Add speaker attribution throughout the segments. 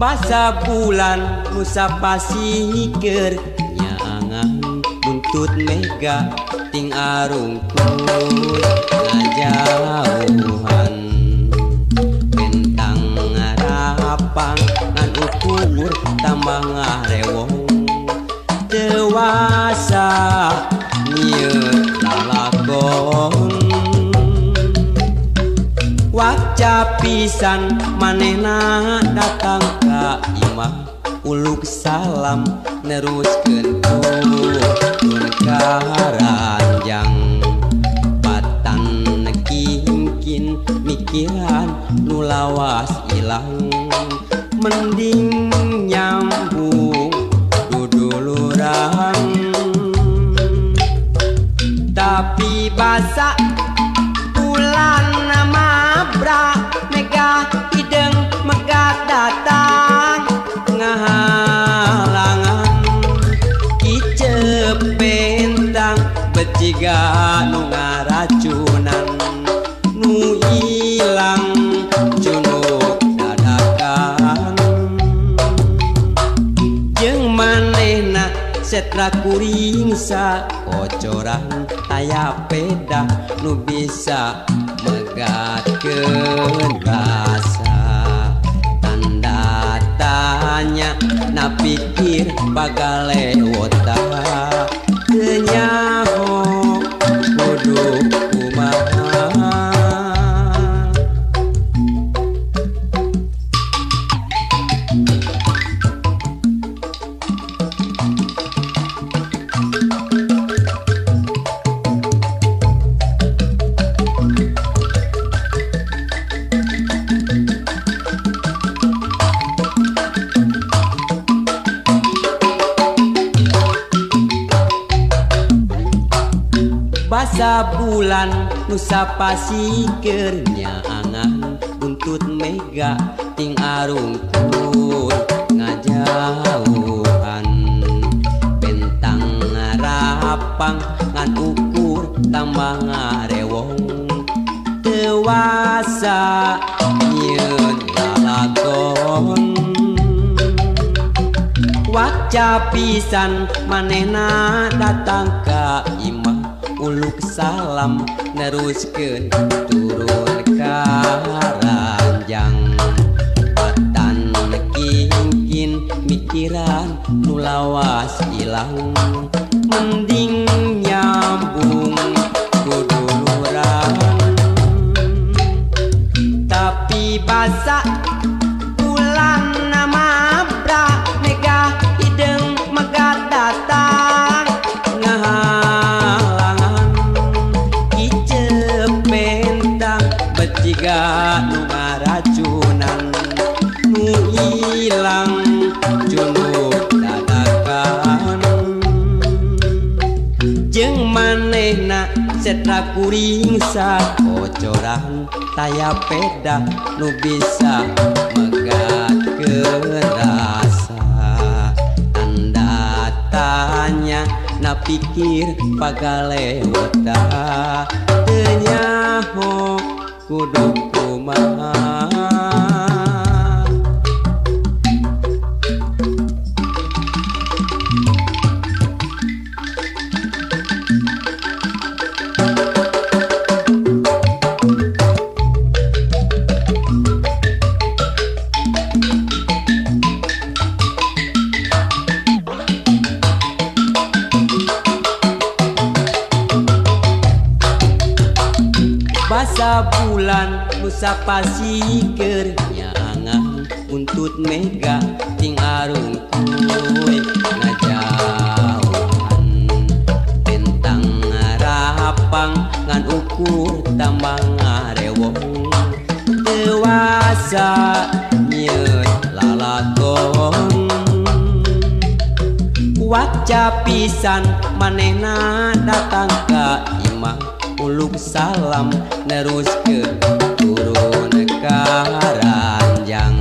Speaker 1: Basa bulan nusa pasikeur nyaangan buntut mega ting arungkul ngajauhan bentang ngarapang ngan ukur tambah ngarewong dewasa nyieun lalakon waca pisan manehna datang ka imah uluk salam neruskeun turun ka ranjang patan kingkin mikiran nu lawas ilang mending nyambung duduluran tapi basa bulan mabra mega hideng megat datang ngahalangan kicep bentang beciga nu ngaracunan nu ilang cunuk dadakan jeung manehna setra kuring sakocoran aya peda nu bisa megatkeun rasa tanda tanya na pikir pagalewota teu nyaho kudu kumaha. Basa bulan nusa pasikeur nyaangan buntut mega ting arungkul ngajauhan bentang ngarapang ngan ukur tambah ngarewong dewasa nyieun lalakon waca pisan manehna datang ka imah uluk salam neruskeun turun ka ranjang patan kingkin mikiran nu lawas ilang mending nyambung kuduluran tapi basa bulan mabra mega hideng megat datang ngahalangan kicep bentang beciga nu ngaracunan nu ilang cunuk dadakan jeung manehna setra kuring sakocoran taya peda nu bisa megatkeun rasa tanda tanya na pikir pagalewota teu nyaho kudu kumaha. Basa bulan nusa pasikeur nyaangan buntut mega ting arungkuy ngajauhan bentang ngarapang ngan ukur tambah ngarewong dewasa nyieun lalakon waca pisan manehna datang ka imah uluk salam neruskeun turun ka ranjang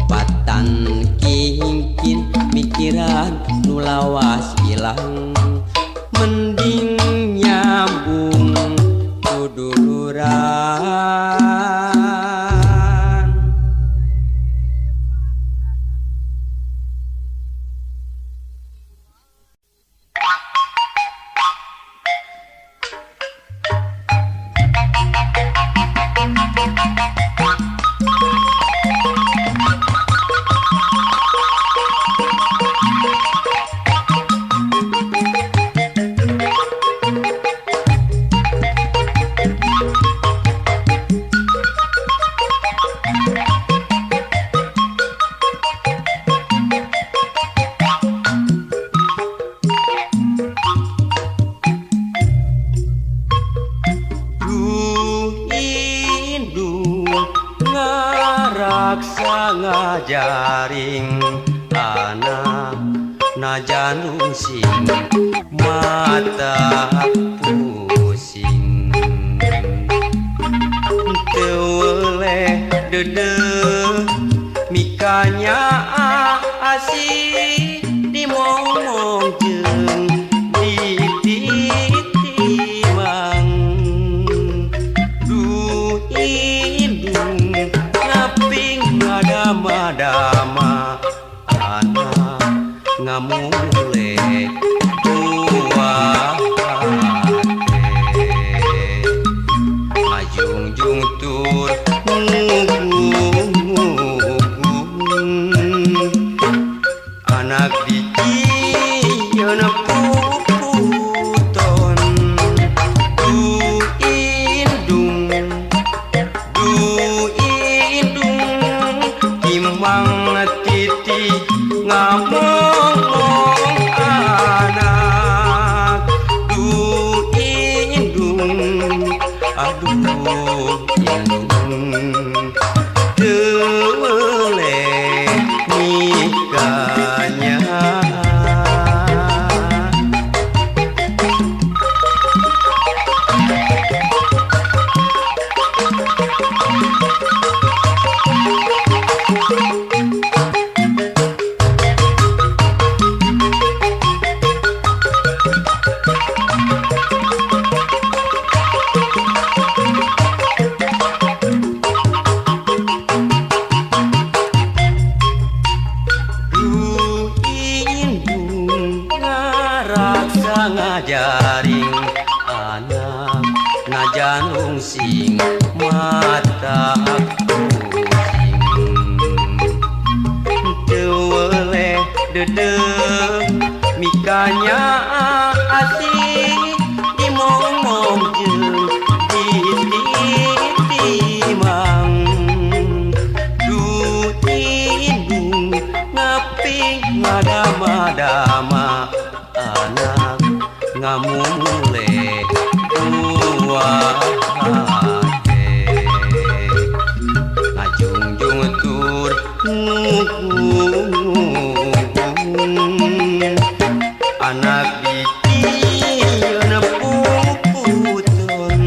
Speaker 1: patan kingkin mikiran nu lawas ilang mending nyambung kuduluran. Ngaraksa ngajaring anak najan rungsing mata pusing teu weleh deudeuh mikanya asih dimomong jeung dititimang duh indung ngaping ngadama-dama anak ngamule buah hate ngajungjung tur ngugung anak dijieun puputon duh indung timang titi ngamong anak duh indung aduh indung teu weleh nikahnya. Ngajaring anak najan rungsing mata pusing teu weleh deudeuh mikanya asih dimomong jeung dititimang duh indung ngaping ngadama-dama anak ngamule buah hate ngajungjung tur ngugung anak dijieun puputon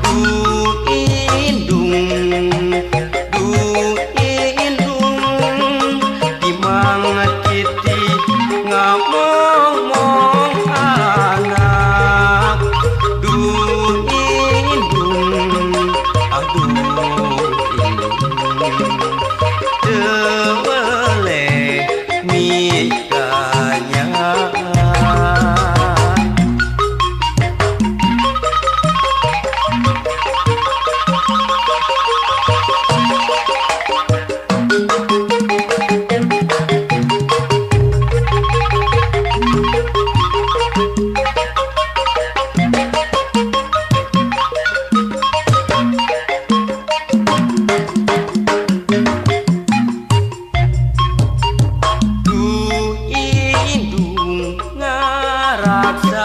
Speaker 1: duh indung timang titi ngamong anak duh indung aduh indung teu weleh mikanya.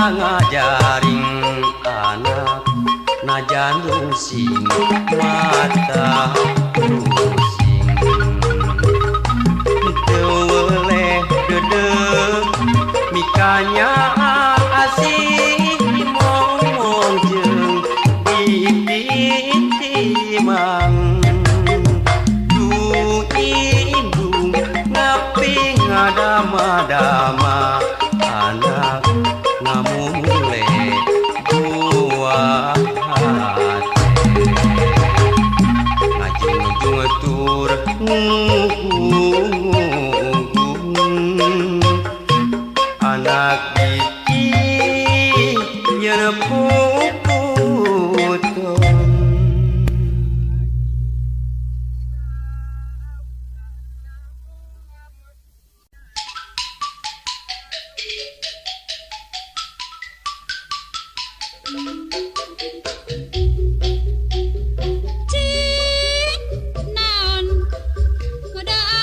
Speaker 1: Ngajaring anak najan rungsing mata pusing teu weleh deudeuh mikanya asih dimomong jeung dititimang duh indung ngaping ngadama-dama anak ngamule buah hate ngajungjung tur ngugung anak dijieun puputon.
Speaker 2: Cik naon kuda.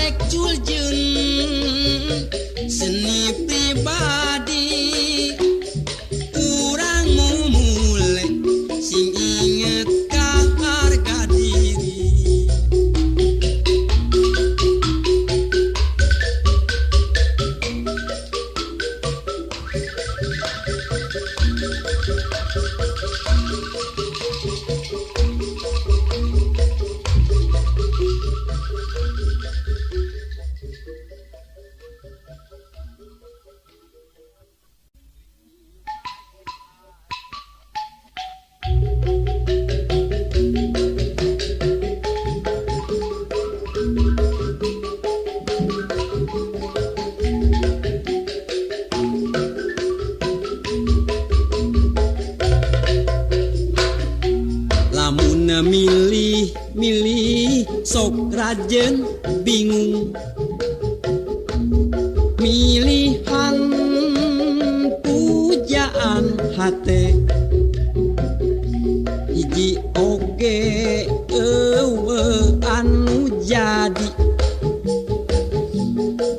Speaker 1: Intelektual jeung seni pribadi urang mumule sing inget ka harga diri. Lamun milih-milih sok rajen bingung, milihan pujaan hate hiji oge eueuh anu jadi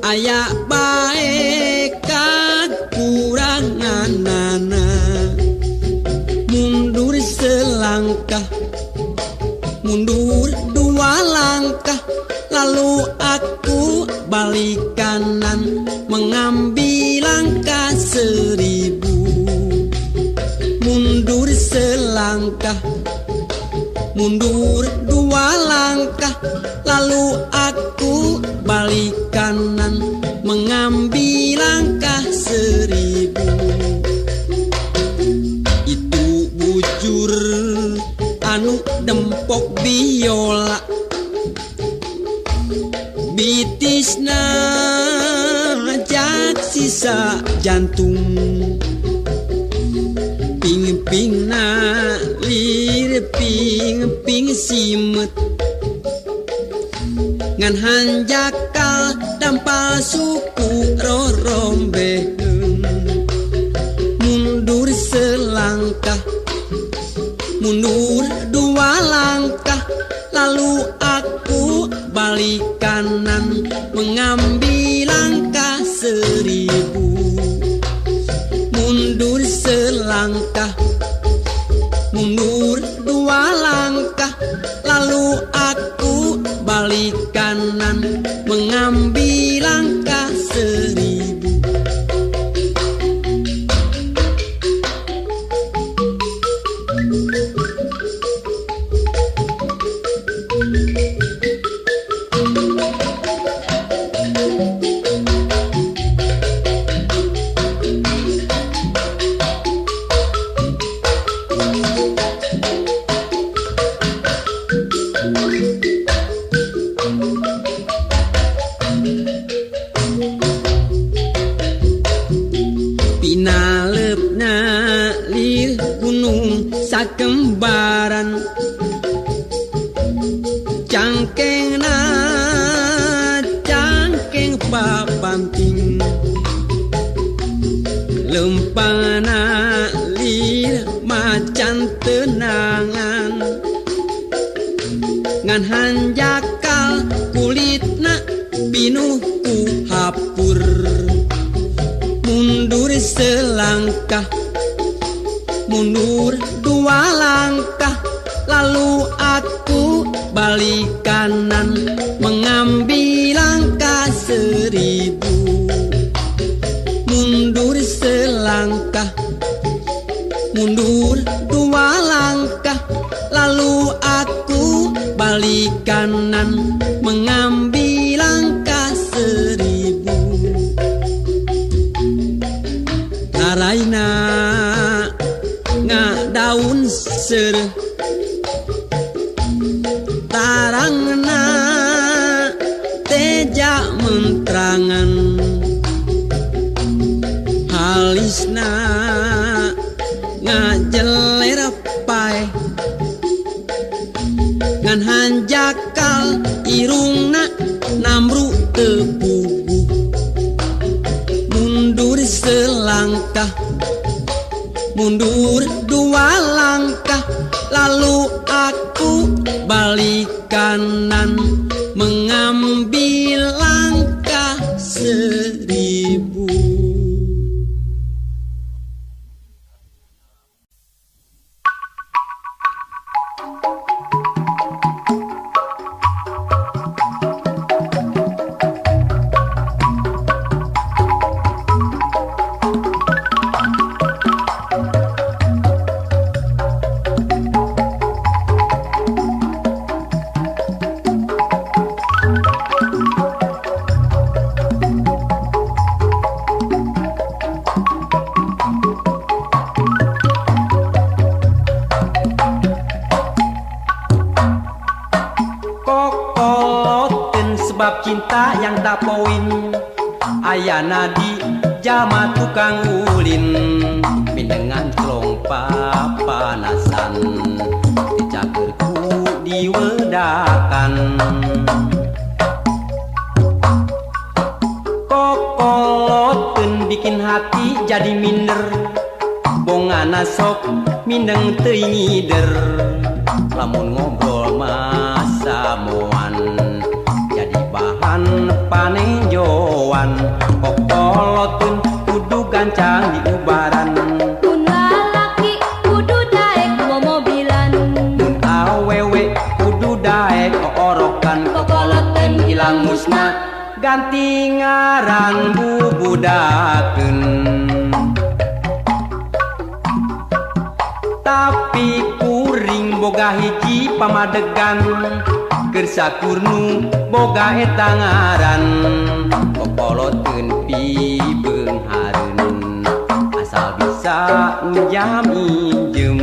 Speaker 1: aya bae kakuranganana. Mundur selangkah, mundur dua langkah, lalu aku balik kanan mengambil langkah 1000. Mundur selangkah, mundur dua langkah, lalu aku balik kanan mengambil langkah 1000. Itu bujur anu dempok biola, bitisna jak sisa jantung, ping-pingna lir ping-ping simet, ngan hanjakal dampal suku rorombeheun. Mundur selangkah, mundur dua langkah, lalu aku balik kanan mengambil langkah 1000. Mundur selangkah, mundur dua langkah, lalu aku balik kanan mengambil langkah 1000. Pinalepna lir gunung sakembaran, cangkengna cangkeng papanting, lempangna lir macan tenangan, ngan hanjakal kulitna pinuh ku hapur. Mundur selangkah, mundur dua langkah, lalu aku balik kanan mengambil langkah 1000. Mundur selangkah, mundur dua langkah, lalu aku balik kanan mengambil langkah 1000. Taraina ngadaun seureuh, tarangna teja mentrangan, halisna ngajeler paeh, ngan hanjakal irungna namru teu puguh. Mundur selangkah, mundur dua langkah, lalu aku balik kanan mengambil Sebab cinta yang tak poin. Ayana di jalma tukang ulin, mindengan clong papanasan, dicager ku diwedakan. Kokoloteun bikin hati jadi minder, bongana sok mindeng teuing ngider. Lamun ngobrol masamoan jadi bahan panenjoan. Kokoloteun kudu gancang diubaran,
Speaker 2: Mun lalaki kudu daek momobilan,
Speaker 1: mun awewe kudu daek oorokan. Kokoloteun hilang musnah ganti ngaran bubudakeun. Tapi kuring boga hiji pamadegan, keur sakurnu boga eta ngaran. Kokoloteun pibeunghareun, asal bisa njam injem.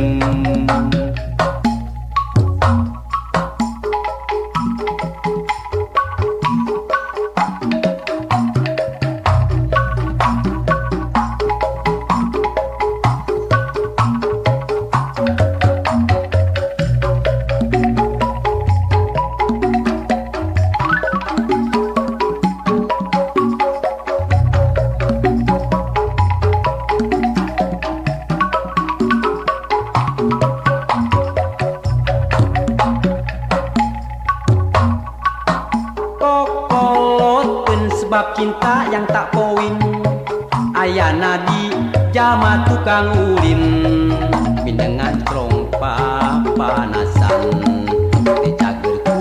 Speaker 1: Kokoloteun sebab cinta yang tak poin. Ayana di jalma tukang ulin, mindengan clong papanasan, dicager ku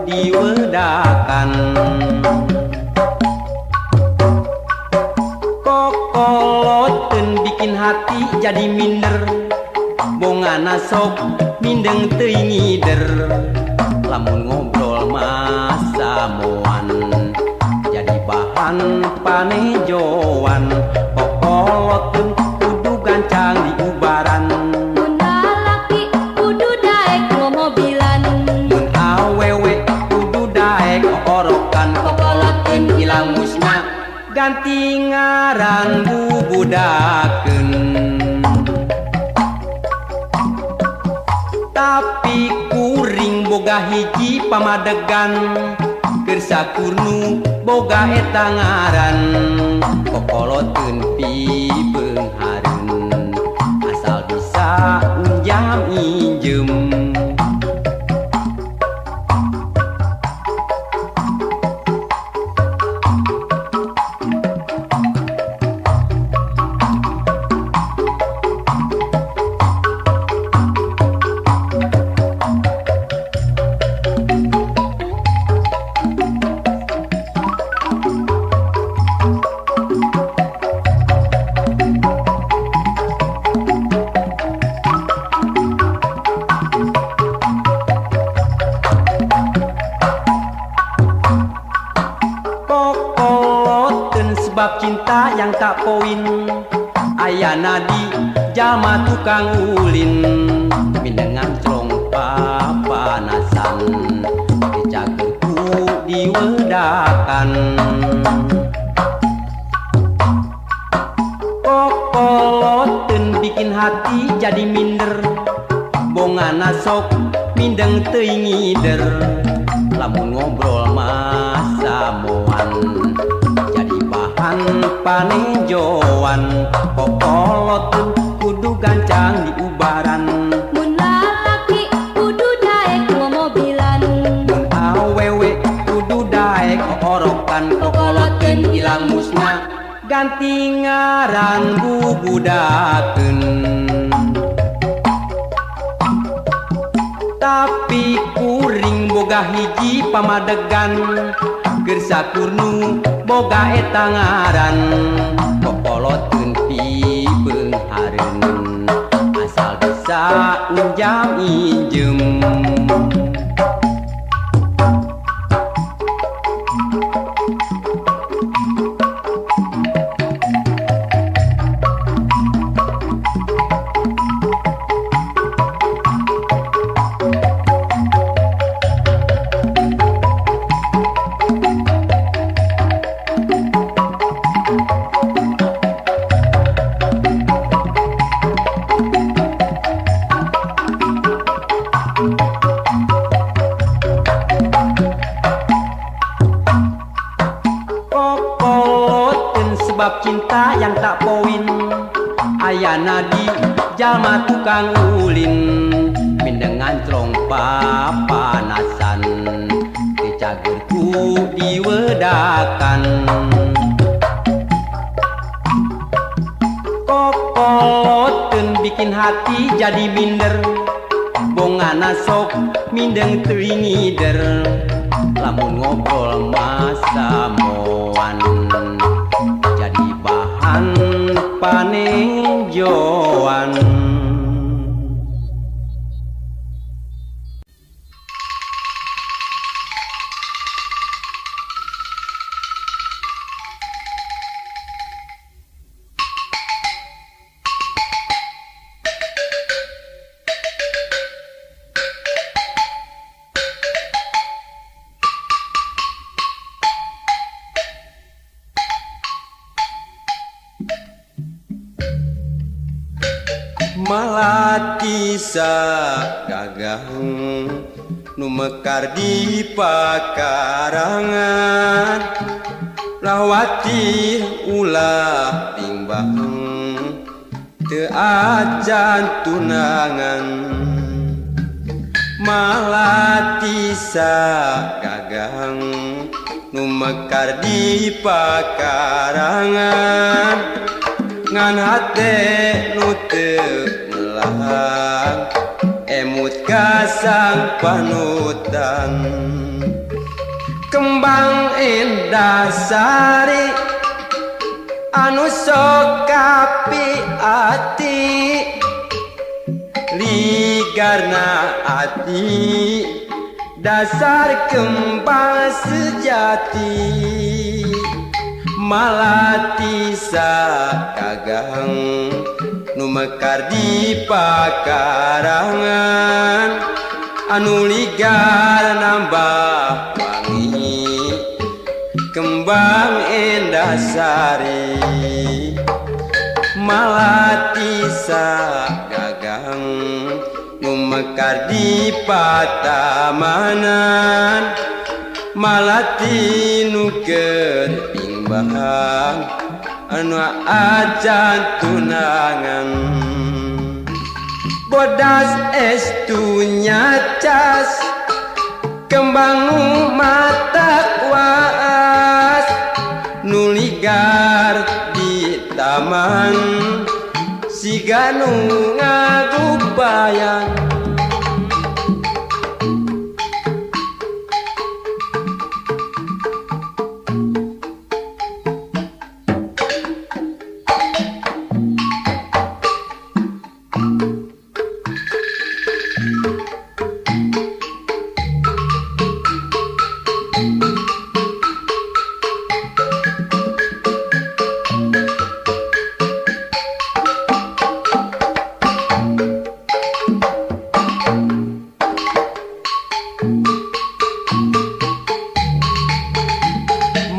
Speaker 1: diwedakan. Kokoloteun bikin hati jadi minder, bongana sok mindeng teuing ngider. Lamun ngobrol masamoan jadi bahan panejoan. Kokoloteun kudu gancang diubaran,
Speaker 2: Mun lalaki kudu daek momobilan,
Speaker 1: mun awewe kudu daek oorokan. Kokoloteun hilang musnah ganti ngaran bubudakeun. Tapi kuring boga hiji pamadegan, keur sakurnu boga eta ngaran. Kokoloteun pibeunghareun, asal bisa njam injem. Kokoloteun sebab cinta yang tak poin. Ayana di jalma tukang ulin, mindengan clong papanasan, dicager ku diwedakan. Kokoloteun bikin hati jadi minder, bongana sok mindeng teuing ngider. Lamun ngobrol masamoan jadi bahan panenjoan. Kokoloteun kudu gancang diubaran,
Speaker 2: Mun lalaki kudu daek momobilan,
Speaker 1: mun awewe kudu daek oorokan. Kokoloteun hilang musnah ganti ngaran bubudakeun. Tapi kuring boga hiji pamadegan, keur sakurnu boga eta ngaran. Kokoloteun pibeunghareun, asal bisa njam injem. Bab cinta yang tak poin ayana di jalma tukang ulin mindeng nganclong papanasan teu cager ku diwedakan. Kokoloteun bikin hati jadi minder bongana sok mindeng teuing ngider lamun ngobrol masamoan jadi bahan panenjoan.
Speaker 3: Malatisa gagang nu mekar di pakarangan lawati ulah timbang teu acan tunangan. Malatisa gagang nu mekar di pakarangan ngan hate nu teu melang emut ka sang panutan. Kembang indah sari anu sok kapi ati ligarna ati dasar kembang sejati. Malatisa gagang nu mekar di pakarangan anu ligar nambah wangi kembang endah sari. Malatisa gagang nu mekar di patamanan malati nu keur bimbang anu acan tunangan. Bodas estu nyacas kembang nu mata waas nu ligar di taman siga nu ngagubayan.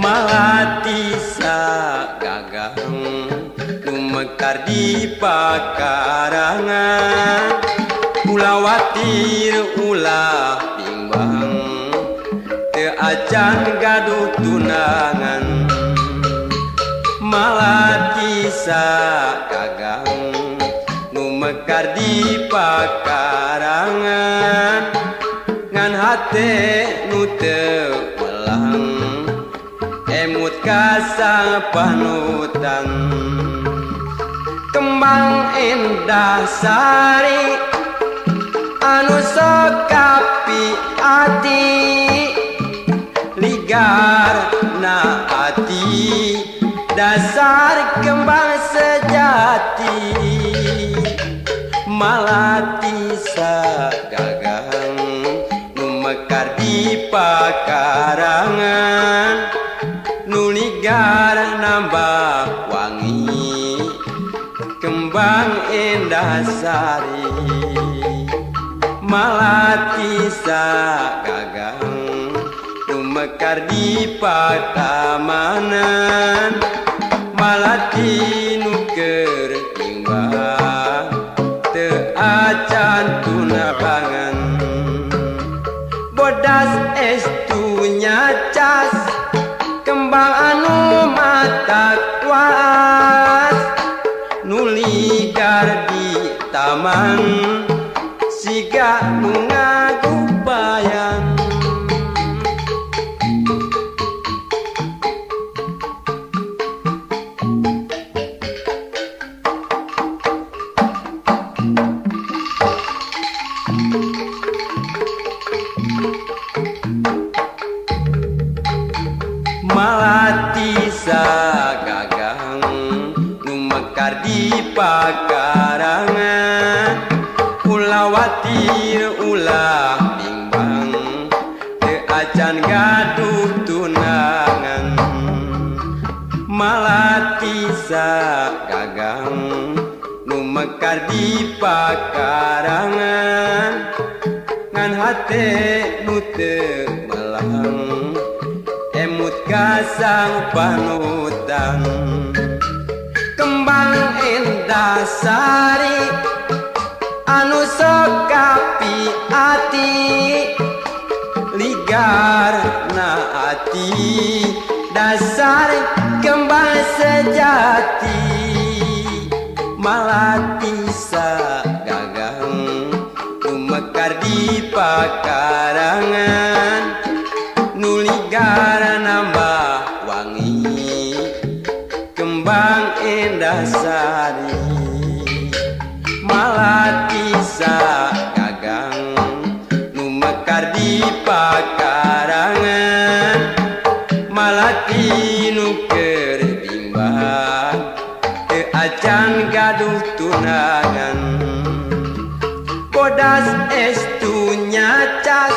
Speaker 3: Malatisa gagang nu mekar di pakarangan ulah watir ulah bimbang teu acan gaduh tunangan. Malatisa gagang nu mekar di pakarangan ngan hate nu teu melang emut ka sang panutan. Kembang endah sari anu sok kapi ati ligar na ati dasar kembang sejati. Malatisa gagang nu mekar di pakarangan nu ligar nambah wangi kembang endah sari. Malatisa gagang nu mekar di patamanan malati nu keur timbang teu acan tunangan. Bodas estu nyacas kembang anu mata waas nuligar di taman siga nu ngagupayan. Malati sagagang nu mekar di pakarangan, ulah watir ulah bimbang teu acan gaduh tunangan. Malati sagagang nu mekar di pakarangan, ngan hate nu teu melang emut kasang panutan. Kembang endah sari anu sok kapi ati, ligar na ati dasar kembang sejati. Malati sagagang nu mekar di pakarangan, nuligar nambah wangi kembang endah sari. Malati sagagang nu mekar di pakarangan, malati nu keur bimbang teu acan gaduh tunangan. Bodas estu nyacas